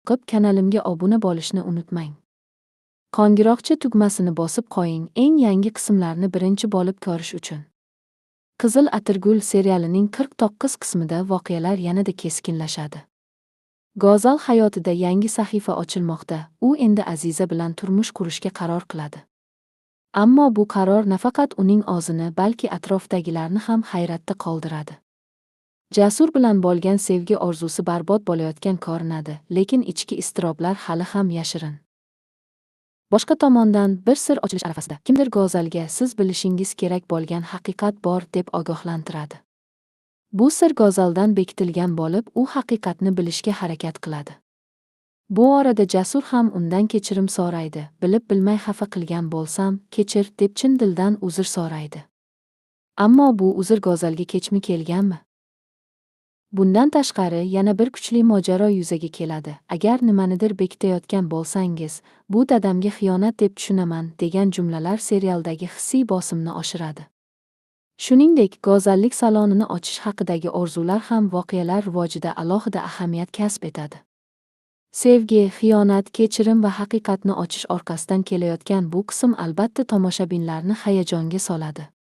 Qilib kanalimga obuna bo'lishni unutmang. Qo'ng'iroqcha tugmasini bosib qo'ying eng yangi qismlarni birinchi bo'lib ko'rish uchun. Qizil atirgul serialining 49 qismida voqealar yanada keskinlashadi. Go'zal hayotida yangi sahifa ochilmoqda. U endi Aziza bilan turmush qurishga qaror qiladi. Ammo bu qaror nafaqat uning o'zini, balki atrofdagilarni ham hayratda qoldiradi. Jasur bilan bo'lgan sevgi orzusi barbod bo'layotgan ko'rinadi, lekin ichki iztiroblar hali ham yashirin. Boshqa tomondan, bir sir ochilish arafasida. Kimdir Go'zalga siz bilishingiz kerak bo'lgan haqiqat bor deb ogohlantiradi. Bu sir Go'zaldan bekitilgan bo'lib, u haqiqatni bilishga harakat qiladi. Bu orada Jasur ham undan kechirim so'raydi. Bilib bilmay xafa qilgan bo'lsam, kechir deb chin dildan uzr so'raydi. Ammo bu uzr Go'zalga kechmi kelganmi? Bundan tashqari, yana bir kuchli mojaro yuzaga keladi. Agar nimanidir bekitayotgan bo'lsangiz, bu dadamga xiyonat deb tushunaman degan jumlalar serialdagi hissiy bosimni oshiradi. Shuningdek, go'zallik salonini ochish haqidagi orzular ham voqealar rivojida alohida ahamiyat kasb etadi. Sevgi, xiyonat, kechirim va haqiqatni ochish orqasidan kelayotgan bu qism albatta tomoshabinlarni hayajonga soladi.